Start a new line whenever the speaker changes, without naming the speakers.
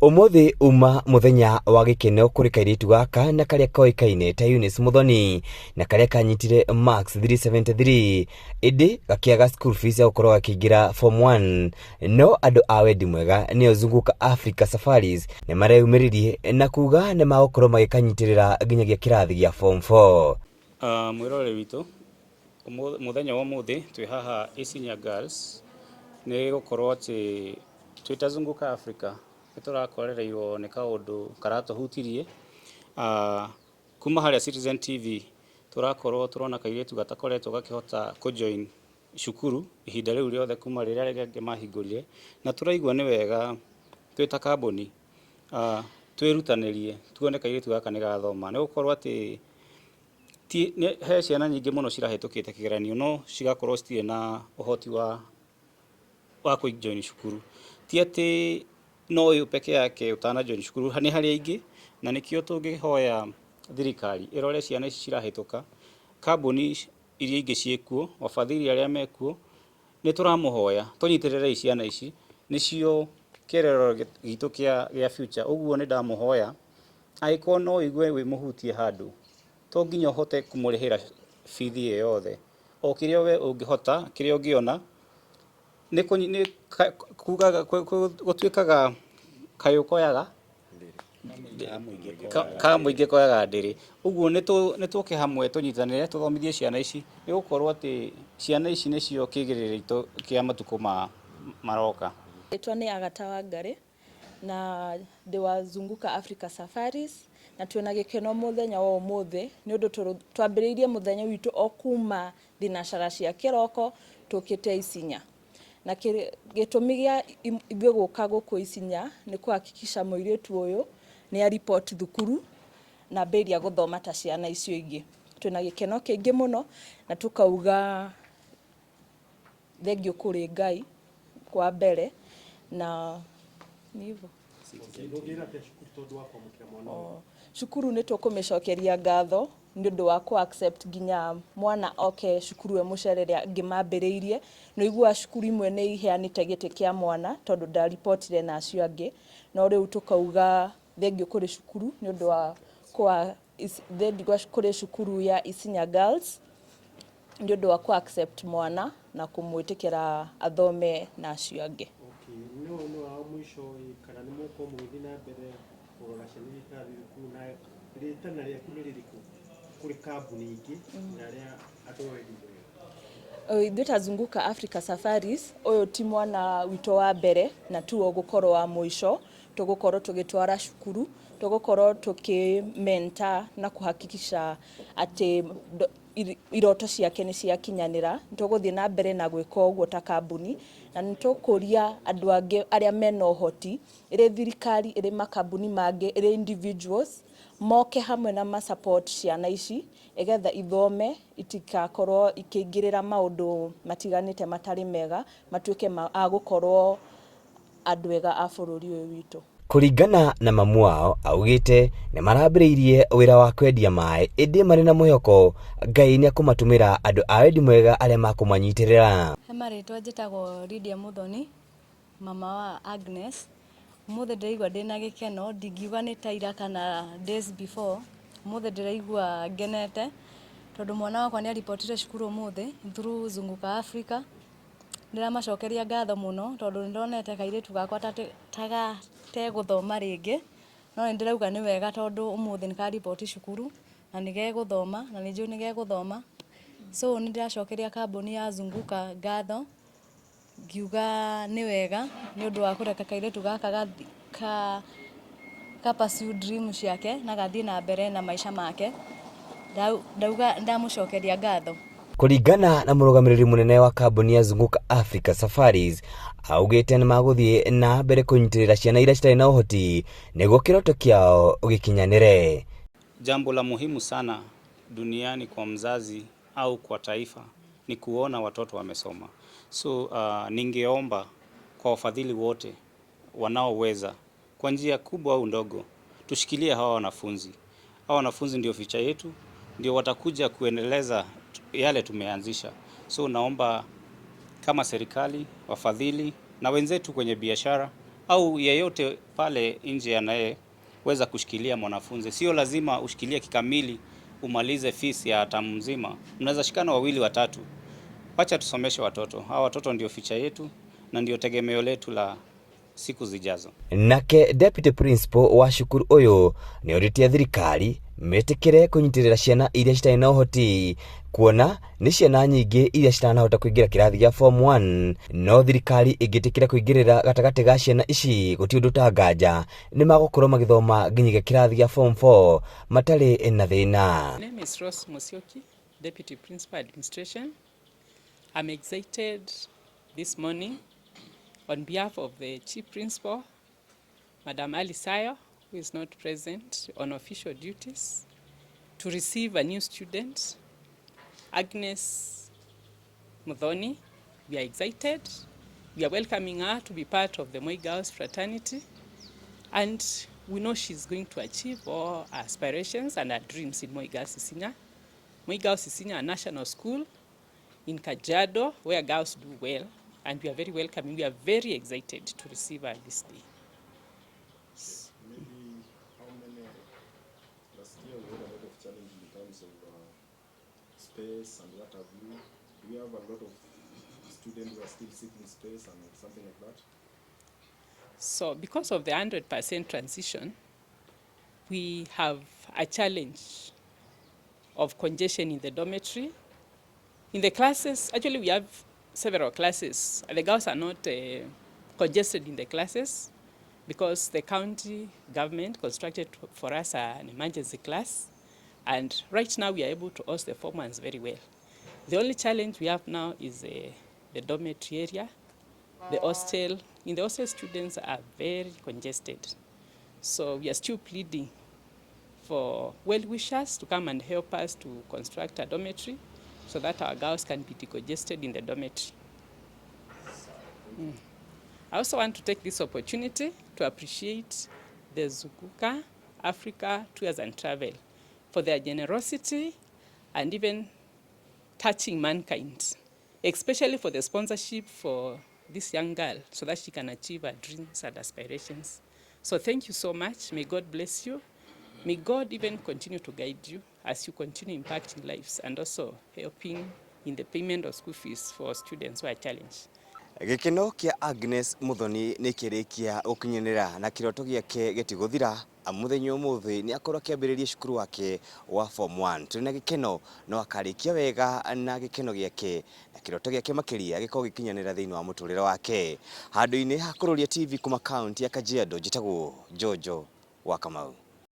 Ũmũthĩ uma mũthenya wa gĩkeno kũrĩ kairĩtu gaka na karĩa koĩkaine ta Eunice Muthoni na karĩa kanyitire marks 373 ĩndĩ gakĩaga school fees ya gũkorwo gakĩingĩra form 1. No andũ a wendi mwega nĩo Zunguka Africa Safaris nĩ mareyumĩririe na kuga nĩ magũkorwo magĩkanyitĩrĩra nginyagia kĩrathi gĩa form 4.
Mwĩroreri witũ, mũthenya wa ũmũthĩ twĩ haha Isinya Girls nĩ gũkorwo atĩ twĩ ta Zunguka Africa nĩ tũrakorereirwo nĩ kaũndũ karatũhutirie. Kuma harĩa Citizen TV tũrakorwo tũrona kairĩtu gatakoretwo gakĩhota kũjoin cukuru ihinda rĩu rĩothe kuma rĩrĩa rĩngĩ mahingũrire, na tũraigua nĩ wega twĩ ta kambuni twĩrutanĩrie tuone kairĩtu gaka nĩ gathoma, nĩ gũkorwo atĩ ti he ciana nyingĩ mũno cirahĩtũkĩte kĩgeranio no cigakorwo citirĩ na ũhoti wa kũjoin cukuru. Ti atĩ no ũyũ peke yake ũtana join cukuru, nĩ harĩ aingĩ, na nĩkĩo tũngĩhoya thirikari ĩrore ciana ici cirahĩtũka, kambuni iria ingĩ ciĩkuo, wafadhili arĩa mekuo, nĩ tũramũhoya tũnyitĩrĩrei ciana ici, nĩcio kĩererero gitũ kĩa future. Ũguo nĩ ndamũhoya angĩkorwo no ũigue wĩ mũhutie handũ, to nginya ũhote kũmũrĩhĩra bithi ĩyo yothe, o kĩrĩa we ũngĩhota, kĩrĩa ũngĩona, nĩ kugaga gũtuĩkaga kayũ koyaga ka mũingĩ koyaga ndĩrĩ. Ũguo nĩ tũke hamwe tũnyitanĩre tũthomithie ciana ici, nĩ gũkorwo atĩ ciana ici nĩcio kĩĩgĩrĩro gitũ kĩa matukũ ma maroka.
Rĩtwa nĩ Agata Wangari na ndĩ wa Zunguka Africa Safaris, na twĩna gĩkeno mũthenya wa ũmũthĩ nĩ ũndũ twambĩrĩirie mũthenya witũ o kuma thinacara cia kĩroko tũkĩte Isinya. Na gĩtũmi gĩa ithuĩ gũka gũkũ Isinya nĩ kũhakikisha mũirĩtu ũyũ nĩ aripoti thukuru na ambĩrĩria gũthoma ta ciana icio ingĩ. Twĩna gĩkeno kĩingĩ mũno na tũkauga thengiũ kũrĩ Ngai kwa mbere, na nĩ hivyo. Cukuru nĩ tũkũmĩcokeria ngatho nĩ ũndũ wa kũ accept nginya mwana oke cukuru e mũcere rĩrĩa angĩ mambĩrĩirie. Nĩ ũiguaga cukuru imwe nĩ iheanĩte gĩtĩ kĩa mwana tondũ ndaribotire na acio angĩ, no rĩu tũkauga thengiũ kũrĩ cukuru nĩ ũndũ wa thengiũ kũrĩ cukuru ya Isinya Girls nĩ ũndũ wa kũ accept mwana na kũmwĩtĩkĩra athome na acio angĩ.
No nĩ wao mũico, kana nĩ mũgũkorwo mũgĩthiĩ na mbere kũrora ciana iria itarathiĩ thukuru, na rĩtana rĩaku nĩ rĩrĩkũ kũrĩ kambuni ingĩ na arĩa andũ a wendi mwega?
Ithuĩ ta Zunguka Africa Safaris, ũyũ ti mwana witũ wa mbere na tuo ũgũkorwo wa mũico. Tũgũkorwo tũgĩtwara cukuru, tũgũkorwo tũkĩ mentor na kũhakikisha atĩ iroto ciake nĩ ciakinyanĩra. Nĩ tũgũthiĩ na mbere na gwĩka ũguo ta kambuni, na nĩ tũkũria andũ angĩ arĩa mena ũhoti, ĩrĩ thirikari, ĩrĩ makambuni mangĩ, ĩrĩ individuals, moke hamwe na ma support ciana ici ĩgetha ithome, itigakorwo ikĩingĩrĩra maũndũ matiganĩte matarĩ mega, matuĩke a gũkorwo andũ ega a bũrũri ũyũ witũ.
Kũringana na mamu wao, augĩte nĩ marambĩrĩirie wĩra wa kwendia maĩ ĩndĩ marĩ na mwĩhoko Ngai nĩ akũmatũmĩra andũ a wendi mwega arĩa makũmanyitĩrĩra.
He marĩtwa, njĩtagwo Lydia Muthoni, mama wa Agnes. Ũmũthĩ ndĩraigua ndĩna gĩkeno, ndingiuga nĩ ta ira kana days before. Ũmũthĩ ndĩraigua ngenete tondũ mwana wakwa nĩ aribotire cukuru ũmũthĩ through Zunguka Africa. Ndĩramacokeria ngatho mũno tondũ nĩ ndonete kairĩtu gakwa ta gategũthoma rĩngĩ, no nĩ ndĩrauga nĩ wega tondũ ũmũthĩ nĩ kariboti cukuru na nĩ gegũthoma, na nĩ njũĩ nĩ gegũthoma. So nĩ ndĩracokeria kambuni ya Zunguka ngatho ngiuga nĩ wega nĩ ũndũ wa kũreka kairĩtu gaka ka pursue dream ciake na gathiĩ na mbere na maica make. Ndauga ndamũcokeria ngatho.
Kũringana na mũrũgamĩrĩri mũnene wa kambuni ya Zunguka Africa Safaris, augĩte nĩ magũthiĩ na mbere kũnyitĩrĩra ciana iria citarĩ na ũhoti nĩguo kĩroto kĩao gĩkinyanĩre.
Jambo la muhimu sana duniani kwa mzazi au kwa taifa ni kuona watoto wamesoma. So ningeomba kwa wafadhili wote wanaoweza kwa njia kubwa au ndogo, tushikilie hawa wanafunzi. Hawa wanafunzi ndio future yetu, ndio watakuja kuendeleza yale tumeanzisha. So naomba kama serikali, wafadhili na wenzetu kwenye biashara au yeyote pale nje anayeweza kushikilia mwanafunzi. Sio lazima ushikilie kikamili umalize fees ya term mzima, mnaweza shikana wawili watatu. Wacha tusomeshe watoto hawa. Watoto ndio future yetu na ndio tegemeo letu la siku zijazo.
Nake deputy principal wa cukuru ũyũ nĩ orĩtie thirikari metĩkĩre kũnyitĩrĩra ciana iria citarĩ na ũhoti, kuona nĩ ciana nyingĩ iria citanahota kũingĩra kĩrathi gĩa form 1, no thirikari ĩngĩtĩkĩra kũingĩrĩra gatagatĩ ga ciana ici gũtirĩ ũndũ ta nganja nĩ magũkorwo magĩthoma nginyagia kĩrathi gĩa form 4 matarĩ na thĩna.
My name is Rose Musyoki, Deputy Principal Administration. I'm excited this morning on behalf of the Chief Principal, Madam Ali Sayo, who is not present on official duties, to receive a new student, Agnes Muthoni. We are excited. We are welcoming her to be part of the Moi Girls fraternity, and we know she's going to achieve all her aspirations and her dreams in Moi Girls Isinya. Moi Girls Isinya, a national school in Kajiado, where girls do well, and we are very welcoming. We are very excited to receive her this day.
Maybe how many, last year we had a lot of challenge in terms of space and what have you. Do we have a lot of students who are still seeking space and something like that?
So because of the 100% transition, we have a challenge of congestion in the dormitory. In the classes, actually we have several classes. The girls are not congested in the classes because the county government constructed for us an emergency class. And right now we are able to host the form ones very well. The only challenge we have now is the dormitory area, the hostel. In the hostel, students are very congested. So we are still pleading for well-wishers to come and help us to construct a dormitory so that our girls can be decongested in the dormitory. I also want to take this opportunity to appreciate the Zunguka Africa Tours and Travel for their generosity and even touching mankind, especially for the sponsorship for this young girl so that she can achieve her dreams and aspirations. So thank you so much. May God bless you. May God even continue to guide you as you continue impacting lives and also helping in the payment of school fees for students who are challenged.
Gĩkeno kĩa Agnes Muthoni nĩ kĩrĩkia gũkinyanĩra na kĩroto gĩake gĩtigũthira, amu mũthenya ũmũthĩ nĩ akorwo akĩambĩrĩria cukuru wake wa form 1. Tũrĩ na gĩkeno no akarĩkia wega na gĩkeno gĩake na kĩroto gĩake makĩria gĩkorwo gĩkinyanĩra thĩinĩ wa mũtũrĩre wake. Handũ-inĩ ha Kũrũria TV kuma kaunti ya Kajiado, njĩtagwo Jojo wa Kamau.